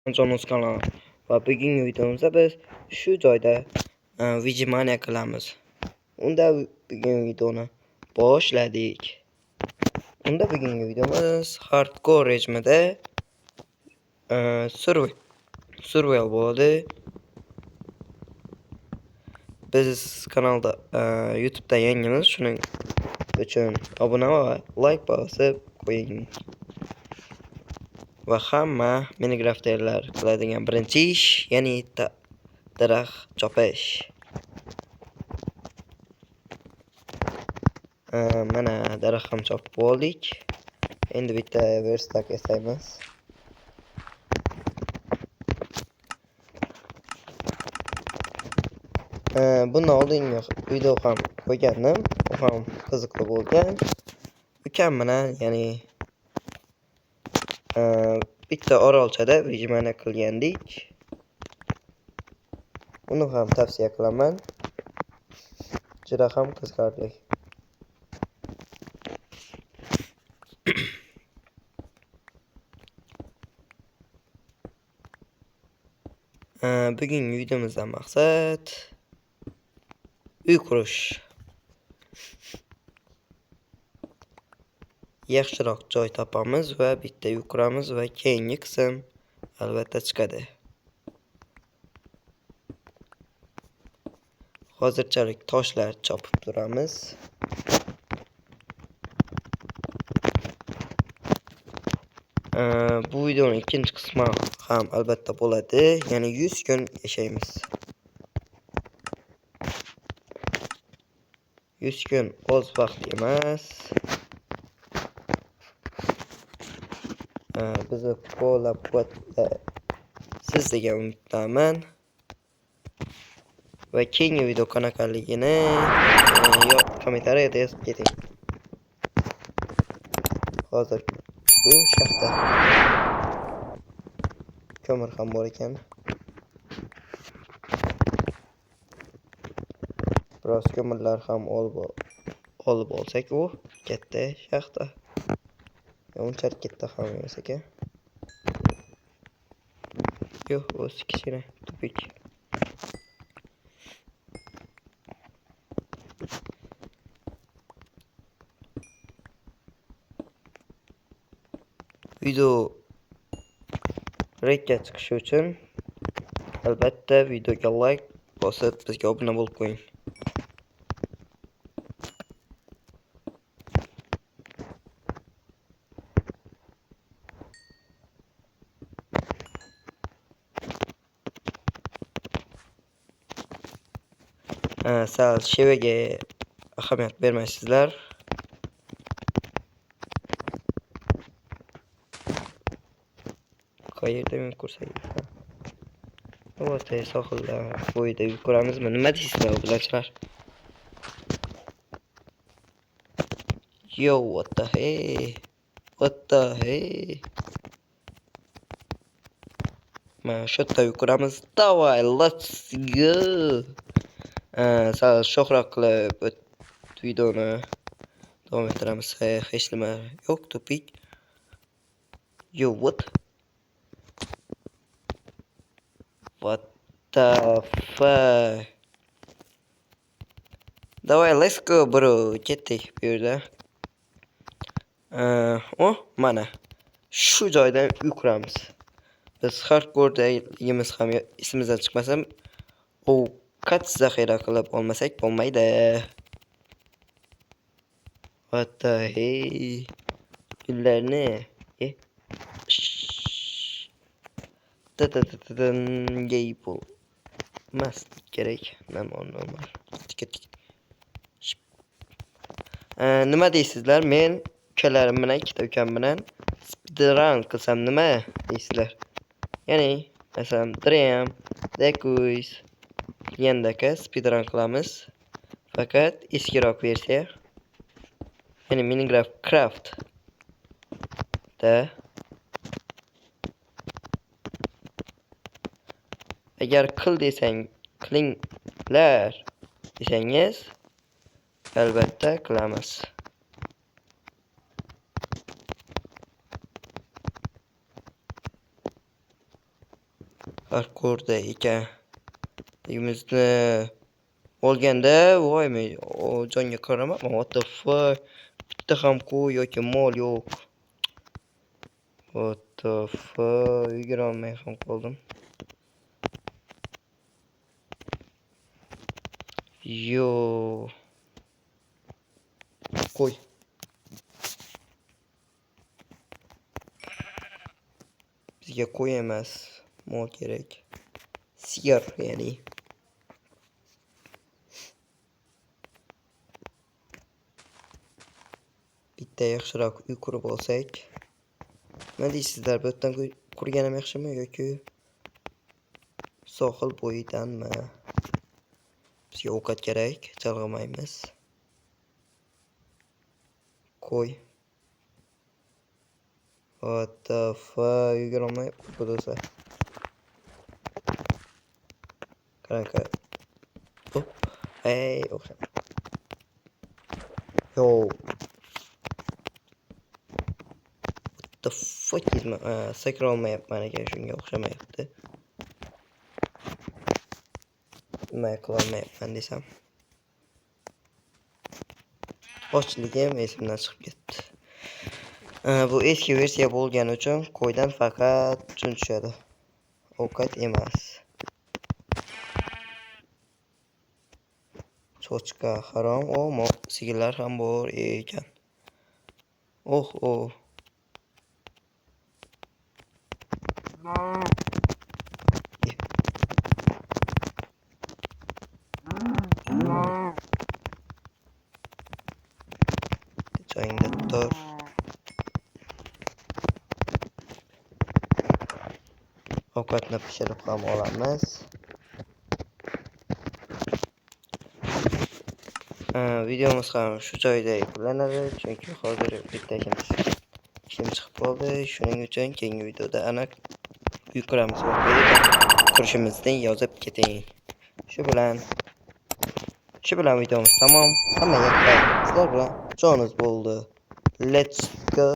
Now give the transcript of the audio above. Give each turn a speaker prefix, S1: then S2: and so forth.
S1: Jonos kanali va bugungi videomizda biz shu joyda выживание qilamiz. Unda bugungi videoni boshladik. Unda bugungi videomiz hardcore rejimida survival bo'ladi. Biz kanalda YouTube'da yangimiz, shuning uchun obuna va like bosib qo'ying. Va hamma Minecrafterlar qiladigan birinchi ish, ya'ni daraxt chopish. Mana daraxt ham chopib oldik. Endi bitta verstak yasaymiz. Bundan oldingi video ham qo'ygandim. U ham qiziqli bo'lgan. Ukam bilan, ya'ni bitta orolchada выживание qilgandik. Uni ham tavsiya qilaman. Juda ham qiziqarli. Bugungi videomizdan maqsad uy qurish. Yaxshiroq joy topamiz va bitta uy quramiz va keyingi qism albatta chiqadi. Hozirchalik toshlar chopib turamiz. Bu videoning ikkinchi qismi ham albatta bo'ladi. Ya'ni 100 kun yashaymiz. 100 kun oz vaqt emas. Bizni qo'llab-quvvatlaysiz degan umiddaman. Va keyingi video qanaqaligini kommentariyada yozib keting. Hozir bu shaxta ko'mir ham bor ekan. Biroz ko'mirlar ham olib olsak, u katta shaxta. Unchalik katta ham emas ekan. Yo'q, o'zi kichkina tupik. Video rekka chiqishi uchun albatta videoga like bosib bizga obuna bo'lib qo'ying. Sal shevaga ahamiyat bermaysizlar. Qayerda men ko'rsak? O'ta sohillar bo'yida uy quramizmi? Nima deysizlar, obunachilar? Yo, what the hey? What the hey? Mana shu yerda uy quramiz. Давай, let's go. Sal sho'xroq qilib videoni davom ettiramiz. Hech nima yo'q, tupik. Yo, what? What the fuck? Давай, let's go, bro. Ketdik bu yerda. O, mana shu joydan uy quramiz. Biz hardcore'daligimiz ham esimizdan chiqmasa, ovqat zaxira qilib olmasak bo'lmaydi. What the hey? Gullarni gay bo'lmaslik kerak. Normal. Ketdik. Nima deysizlar? Men ukalarim bilan, ikkita ukam bilan speedrun qilsam nima deysizlar? Ya'ni, masalan, Dream, Dekus degandaka speedrun qilamiz. Faqat eskiroq versiya. Ya'ni Minecraft Craft da. Agar qil desang, qilinglar desangiz, albatta qilamiz. Hardcore'da ekanligimizni olganda, voy, men jonga qaramabman. What the fuck? Bitta ham qo'y yoki mol yo'q. What the fuck? Yugurolmay ham qoldim. Yo. Qo'y. Bizga qo'y emas, mol kerak. Sigir, ya'ni. Bitta yaxshiroq uy qurib olsak. Nima deysizlar, bu yerdan qurganim yaxshimi yoki sohil bo'yidanmi? Bizga ovqat kerak, chalg'imaymiz. Qo'y. What the fuck, yugurolmay do'stlar. Qarang, hop. Ey, o'xshab. Yo. What the fuck is my sakra olmayapman ekan, shunga o'xshamayapti. Nima qilolmayapman desam. Ochligim esimdan chiqib ketdi. Bu eski versiya bo'lgani uchun qo'ydan faqat jun tushadi. Ovqat emas. Cho'chqa harom, o sigirlar ham bor ekan. Oh, oh. Joyingda tur. Ovqatni pishirib ham olamiz. Videomiz ham shu joyda yakunlanadi, chunki hozir bitta ishim chiqib qoldi. Shuning uchun keyingi videoda aniq uy quramiz va qurishimizni yozib keting. Shu bilan videomiz tamom. Hammaga xayr. Sizlar bilan jonimiz bo'ldi. Let's